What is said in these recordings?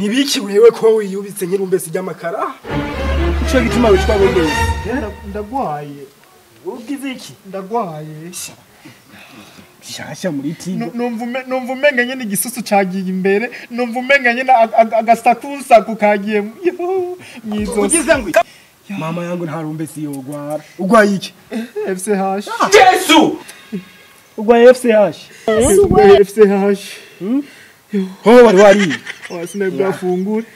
Nibiki wewe ko wiyubitse nkirumbese ry'amakara? Ico gituma wicwa bongeye. Ndagwaye. Ugize iki? Ndagwaye. Shasha muri tigo. Numva umenga nyene igisusu cagiye imbere, numva umenga nyene agasakusaku kagiye mwizosi. Ugize ngo mama yangu nta rumbese yogwara. Ugwaye iki? FCH. Yesu! Ugwaye FCH. Ugwaye FCH. Ho wari wari. Sinabwafungure.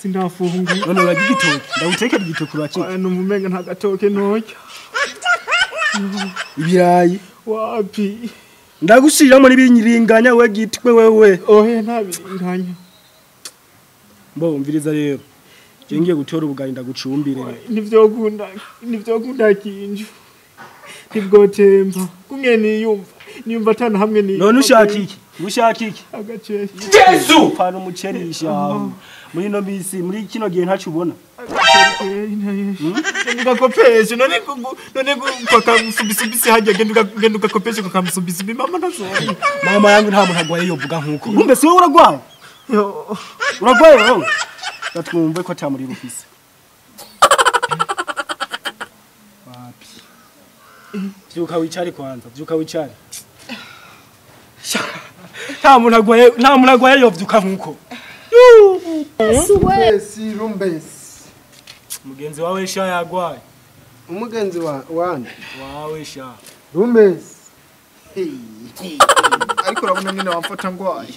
Sindafungura. None uragira igitoki. Ndagutekera igitoki urakika. Numva umenga nta gatoke ntoya. Ibirayi wapi? Ndagushiramo n'ibinyiringanya we gitwe wewe. Ohe nta biringanya. Mbo umviriza rero. Je ngiye gutora ubugari ndagucumbire. Nivyokunda kinju. Nibwotemba. Kumwe niyumva. Niyumva atana hamwe ni. None ushaka iki? Ushaka iki? Agaceri. Yesu! Pano umuceri shaho. Muri no bisi muri kino gihe ntacu ubona. Ngakopeshe none kwa hajya genda ugakopeshe kwa kamsubisubi mama nazone. Mama yangu nta muntu agwaye yovuga nkuko. Urumbe si wowe uragwaye? Uragwaye wowe? Batwumve ko atamuri rufise. Wapi? Vyuka wicare kwanza, vyuka wicare. Nta muntu agwaye, nta muntu agwaye yovuga nkuko. Rumbesi, rumbesi. Mugenzi wawe sha yagwaye. Umugenzi wanje wawe sha. Rumbesi. Ariko urabona nyine wamfata ngwaye.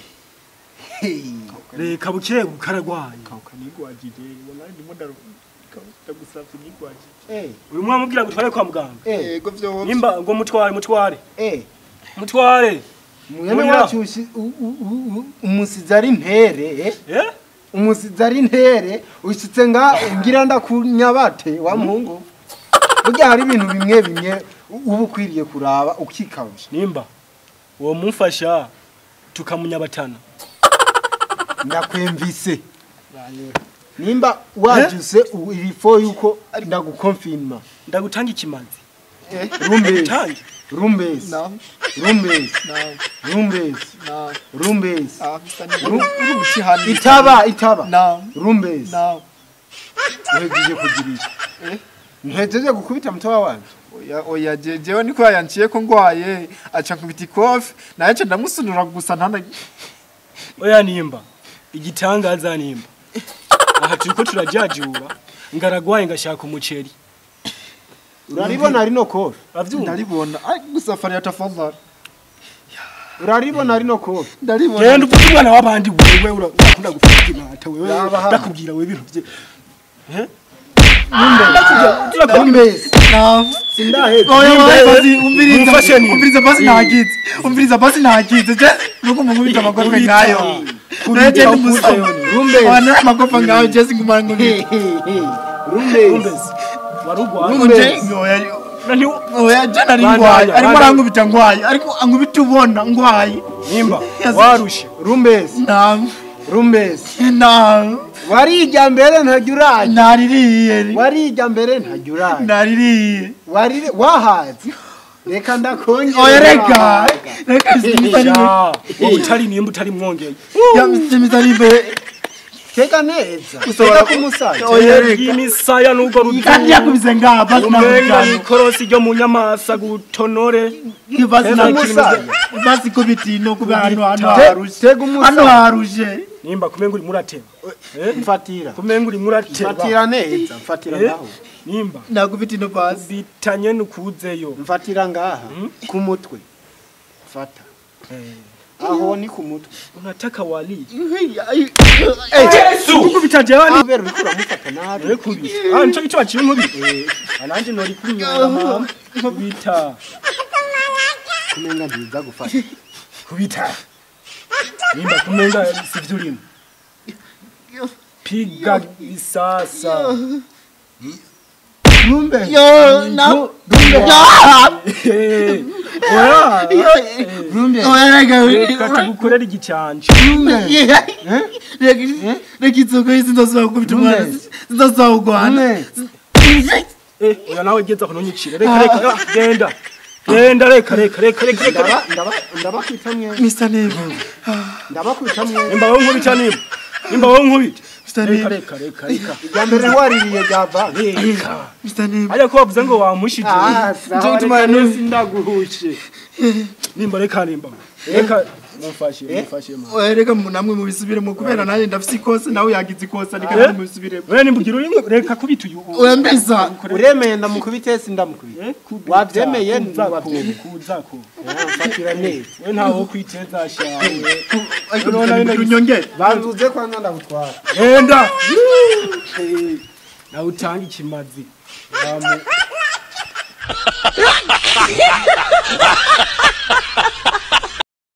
Reka bukire bukaragwaye. Kauka nigwajije, wallahi ndimo ndagusavye nigwajije. Uyu mwana mubwira ngo tware kwa muganga. Yego vyo. Nimba ngo mutware mutware. Mutware. Mwene wacu umusizi ari ntere. Umusizi ari ntere ushitse nga ngira ndakunyabate wa muhungu. Burya hari ibintu bimwe bimwe ubu kwiriye kuraba ukikabusha. Nimba uwo mumfasha tukamunyabatana. Ndakwemvise. Nimba wajuse irifo yuko ndagukonfirma. Ndagutanga ikimanzi. Rumbesi. Rumbesi. Rumbesi. Rumbesi. Rumbesi. Itaba itaba. Rumbesi. Uhejeje kugira iki? Nhejeje gukubita mutoya wanje. Oya oya jewe niko yanciye ko ngwaye aca nkubita ikofi naye ndamusunura gusa ntana. Oya nimba igitangaza nimba aha turiko turajajura ngaragwaye ngashaka umuceri. Uraribona rino kofi? Ndaribona gusa fari tafadhali. Uraribona rino kofi? Ndaribona. Genda uvuge umwana w'abandi wewe urakunda gufata imata wewe ndakubwira wewe ibintu bye. Rumbesi. Sindaheze. Oya basi umviriza umviriza basi nagize. Umviriza basi nagize. Je nuko mungubita amagofa ngayo. Naje ndi Rumbesi. Wana amagofa ngayo je singumara ngubita. Rumbesi. Warugwaye. Oya jana ngwaye. Ariko arangubita ngwaye. Ariko angubita ubona ngwaye. Nimba warushe. Rumbesi. Naam. Rumbesi. Naam. Warijya mbere ntajuraye. Naririye. Warijya mbere ntajuraye. Naririye. Warire wahaze. Reka ndakongera. Oya reka. Reka simba. Utari nimba utari mwongeye. Ya mizaribe. Teka neza. Teka kumusaya. Oya reka. Imisaya nugo rudu. Kandi yakubize ngaba basi nakubize. Ikorosi ryo mu nyamasa gutonore. Basi nakumusaya. Basi kubitino kuba hano hano haruje. Tega umusaya. Hano haruje. Nimba kumenga uri murateba. Mfatira. Kumenga uri murateba. Mfatira neza, mfatira ngaho. Nimba nakubitino basi. Bitanye nukuzeyo. Mfatira ngaha ku mutwe. Fata. Aho ni ku mutwe. Unataka wali. Yesu! Kukubita jewe ni bero bikura mufata nabi. Rekubita. Ah nico gico baciye nkubi. Ananje nori kunyara mama. Kubita. Kumenga ntiza gufata. Kubita. Nimba kumenga sivyo urimo. Piga isasa. Rumbe. Yo na. Rumbe. Oya. Rumbe. Oya reka reka tugukorera igicanje. Rumbe. Reka reka inzoga sinzosubira gukubita umwana. Sinzosubira kugwana. Oya nawe geza kuno nyicire. Reka reka genda. Genda reka reka reka reka reka. Ndabakwita mwe. Mr. Nimba. Ndabakwita mwe. Nimba wowe nkubita nimba. Nimba wowe nkubita. Mr. Nimba. Reka reka reka. Irya mbere waririye ryava. Reka. Mr. Nimba. Ajya ko bavuze ngo wamushije. Ah, sawa. Nje Reka sindaguhushe. Nimba reka nimba. Reka mufashe mufashe mama. Oya reka namwe mubisubiremo kubera nanjye ndafise ikosa nawe yagize ikosa reka namwe mubisubiremo. Wewe nimbugira uri reka kubita uyu. Oya mbisa. Uremeye ndamukubite sindamukubite. Wabyemeye ntiwabyemeye. Kuzako. Mfatira neza. We ntawo kwiteza shawe. Ariko unyongere. Banzuze kwanza ndagutwara. Genda. Na utanga ikimazi.